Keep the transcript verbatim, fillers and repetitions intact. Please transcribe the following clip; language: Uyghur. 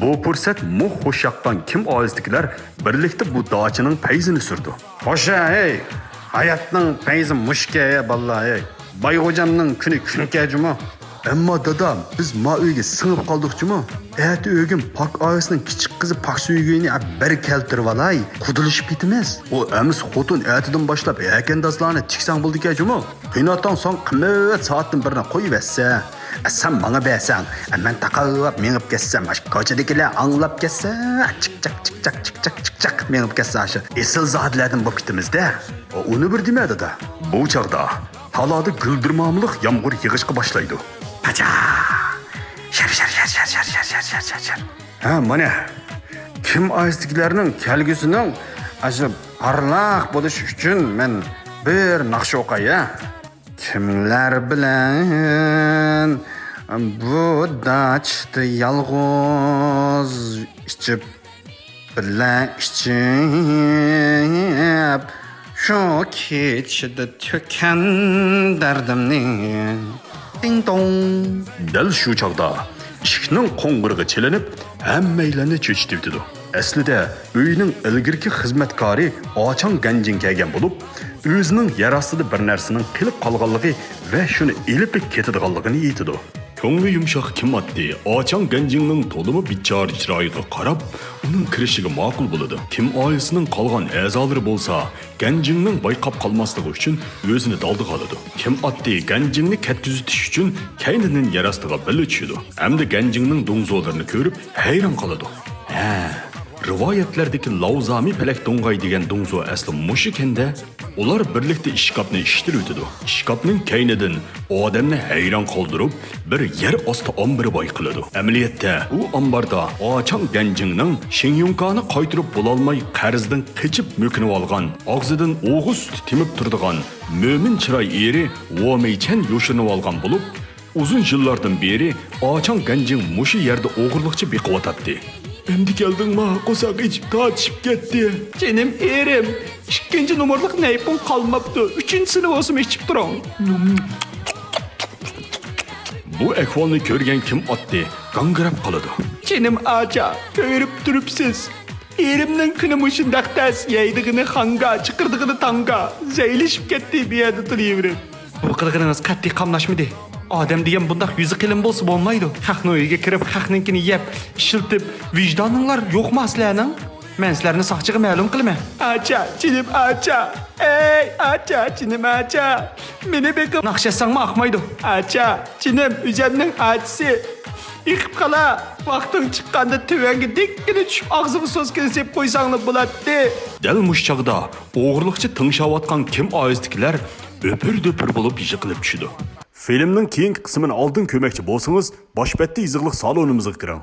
بۇ پۇرسەت موھ خوش ياققان كىم ئائىلىسىدىكىلەر بىرلىكتە بۇ داچىنىڭ پەيزىنى سۈردى. خوشە، ھەي! ھاياتنىڭ پەيزى مۇشۇكەن، ھە، بالىلار، ھەي! بايغوجامنىڭ كۈنى كۈنكەن جۇمۇ. ئەمما دادا، بىز ما ئۆيگە سىڭىپ قالدۇق جۇمۇ. ئەتە ئۆگۈم پاك ئائىلىسىنىڭ كىچىك قىزى پاكسۈيگۈنى بىر كەلتۈرۈۋالاي، قۇدىلىشىپ كېتىمىز. ئۇ ئەمىس خوتۇن ئەتىدىن باشلاپ ھەكەندازلارنى تىكسەڭ بولىدىكەن جۇمۇ. قېيناتاڭ ساڭا قىممەت سائەتتىن بىرنى قويۇۋەتسە، ئە، سەن ماڭا بەرسەڭ، ئە، مەن تاقاپ مېڭىپ كەتسەم، ئاشۇ كوچىدىكىلەر ئاڭلاپ كەتسە، چىك چاك، چىك چاك، چىك چاك، چىك چاك مېڭىپ كەتسە، ئاشۇ ئېسىلزادىلەردىن بولۇپ كېتىمىز-دە. ئۇنى بىر دېمە، دادا. بۇ چاغدا تالادا گۈلدۈرمامىلىق يامغۇر يېغىشقا باشلايدۇ. پاچا! شەر، شەر، شەر. ھە، مانا، كىم ئائىلىسىدىكىلەرنىڭ كەلگۈسىنىڭ ئاشۇ پارلاق بولۇشى ئۈچۈن مەن بىر ناخشا ئوقاي، ھە. كىملەر بىلەن بۇ داچىدا يالغۇز ئىچىپ، بىللە ئىچىپ، شۇ كېچىدە تۆككەن دەردىمنى. دىڭ دوڭ. دەل شۇ چاغدا ئىشىكنىڭ قوڭغۇرىقى چېلىنىپ، ھەممەيلەننى چۆچۈتۈۋېتىدۇ. ئەسلىدە ئۆينىڭ ئىلگىرىكى خىزمەتكارى ئاچاڭ گەنجىڭ كەلگەن بولۇپ، ئۆزىنىڭ يەر ئاستىدا بىر نەرسىنىڭ قېلىپ قالغانلىقى ۋە شۇنى ئېلىپ كېتىدىغانلىقىنى ئېيتىدۇ. كۆڭلى يۇمشاق كىم ئاتتى ئاچاڭ گەنجىڭنىڭ تولىمۇ بىچارە چىرايىغا قاراپ، ئۇنىڭ كىرىشىگە ماقۇل بولىدۇ. كىم ئائىلىسىنىڭ قالغان ئەزالىرى بولسا، گەنجىڭنىڭ بايقاپ قالماسلىقى ئۈچۈن ئۆزىنى دالدىغا ئالىدۇ. كىم ئاتتى گەنجىڭنى كەتكۈزۈۋېتىش ئۈچۈن كەينىدىن يەر ئاستىغا بىللە چۈشىدۇ ھەمدە گەنجىڭنىڭ دۇڭزۇلىرىنى كۆرۈپ ھەيران قالىدۇ. ھە، رىۋايەتلەردىكى لاۋزامى پەلەك دۇڭغاي دېگەن دۇڭزۇ ئەسلى مۇشۇكەندە. ئۇلار بىرلىكتە ئىشكاپنى ئىشتىلىۋېتىدۇ. ئىشكاپنىڭ كەينىدىن ئادەمنى ھەيران قالدۇرۇپ، بىر يەر ئاستى ئامبىرى بايقىلىدۇ. ئەمەلىيەتتە، ئۇ ئامباردا ئاچاڭ گەنجىڭنىڭ شىڭيۇڭكانى قايتۇرۇپ بولالماي قەرزدىن قېچىپ مۆكۈنۈۋالغان، ئاغزىدىن ئوغۇز سۈتى تېمىپ تۇرىدىغان مۆمىن چىراي ئېرى ۋو مېيچەن يوشۇرۇنۇۋالغان بولۇپ، ئۇزۇن يىللاردىن بېرى ئاچاڭ گەنجىڭ مۇشۇ يەردە ئوغرىلىقچە بېقىۋاتاتتى. ئەمدى كەلدىڭما؟ قورساق ئېچىپ تارتىشىپ كەتتى. جېنىم ئېرىم، ئىككىنچى نومۇرلۇق نەيپۇڭ قالماپتۇ. ئۈچىنچىسىنى بولسىمۇ ئىچىپ تۇرۇڭ. بۇ ئەھۋالنى كۆرگەن كىم ئاتتى گاڭگىراپ قالىدۇ. جېنىم ئاچا، كۆرۈپ تۇرۇپسىز. ئېرىمنىڭ كۈنى مۇشۇنداق تەس، يەيدىغىنى خاڭگا، چىقىرىدىغىنى تاڭگا، زەيلىشىپ كەتتى بۇ يەردە تۇرۇۋېرىپ. بۇ قىلغىنىڭىز قەتئىي قاملاشمىدى. ئادەم دېگەن بۇنداق يۈزى قېلىن بولسا بولمايدۇ. خەقنىڭ ئۆيىگە كىرىپ، خەقنىڭكىنى يەپ، ئىشلىتىپ، ۋىجدانىڭلار يوقما سىلەرنىڭ؟ مەن سىلەرنى ساقچىغا مەلۇم قىلىمەن. ئاچا، جېنىم ئاچا. ئەي، ئاچا، جېنىم ئاچا. مېنى بېقىپ ناخشا ئېيتساڭمۇ ئاقمايدۇ. ئاچا، جېنىم، ئۆزەمنىڭ ئاچىسى. ئېقىپ قالا. ۋاقتىڭ چىققاندا تۆۋەنگە دىككىنە چۈشۈپ، ئاغزىغا سوسكىنى سېلىپ قويساڭلا بولاتتى. دەل مۇشۇ چاغدا ئوغرىلىقچە تىڭشاۋاتقان كىم ئائىلىسىدىكىلەر ئۆپۈر-دۆپۈر بولۇپ يىقىلىپ چۈشىدۇ. فىلىمنىڭ كېيىنكى قىسمىنى ئالدىن كۆرمەكچى بولسىڭىز، باش بەتتە يېزىقلىق سالونىمىزغا كىرىڭ.